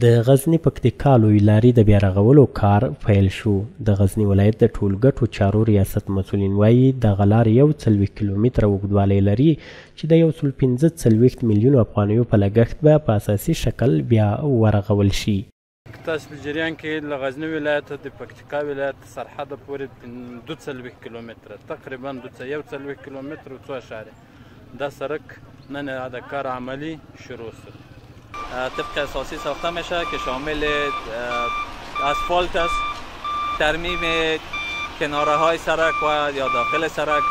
د غزني پکتیکا لوی لارې د بیارغولو کار پیل شو. د غزني ولایت د ټولګټو چارو ریاست مسؤلین وایي، دغه لار 41 کیلومتره اوږدوالی لري چې د 145 میلیونو افغانیو په لګښت به په اساسي شکل بیا ورغول شي. تاسو په جریان کې له غزني ولایت د پکتیکا ولایت سرحده پورې 42 کیلومتره، تقریبا 41 کیلومتره څو اشاره دا سرک نن د کار عملی شروع شو. طبق اساسی ساخته میشه که شامل اسفالت است، ترمیم کناره های سرک و یا داخل سرک،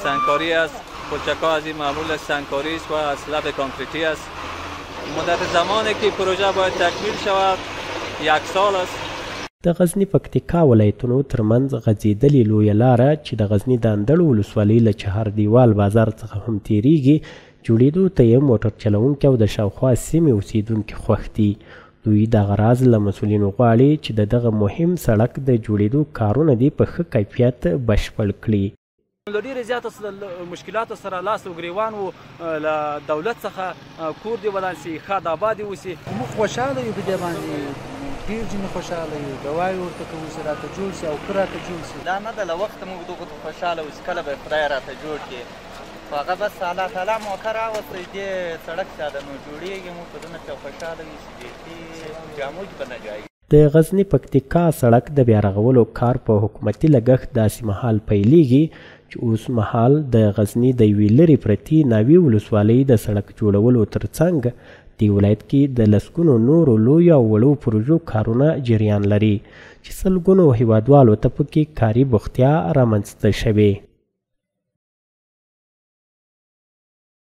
سنگکاری است، پلچک‌ها از این معمول سنگکاری است و از لب کانکریتی است. مدت زمانی که پروژه باید تکمیل شود 1 سال است. د غزني پکتیکا ولایتونو ترمنځ غځېدلې لویه لاره چې د غزني د اندړو ولسوالۍ له چهار دیوال بازار څخه هم تیریږي، جوړېدو ته یې موټر چلوونکي او د شاوخوا سیمې اوسېدونکي خوښ دي. دوی دغه راز له مسؤلینو غواړي چې د دغه مهم سړک د جوړېدو کارونه دې په ښه کیفیت بشپړ کړي. له ډېرې زیاتو مشکلاتو سره لاس او ګریوان وو، له دولت څخه کور دې ودان سي، ښاد آباد دې اوسي. موږ خوشحاله یو په دې باندې، ډېر ځینې خوشحاله یو، دعا یې ورته کوو چې راته جوړ سي او ښه راته جوړ سي. دا نه ده له وخته موږ دغو ته خوشحاله وو چې کله به خدای راته جوړ کړي، خو هغه بس الله تعالی موقع راوستی، دې سړک ساده نو جوړېږي، موږ په دونه خوشحاله یو چې بیخي جامو کې به نه ځایېږي. د غزني پکتیکا سړک د بیارغولو کار په حکومتي لګښت داسې مهال پیلیږي چې اوس مهال د غزني د یوې لرې پرتې ناوې ولسوالۍ د سړک جوړولو ترڅنګ دې ولایت کې د لسګونو نورو لویو او وړو پروژو کارونه جریان لري چې سلګونو هیوادوالو ته پکې کاري بوختیا رامنځته شوې.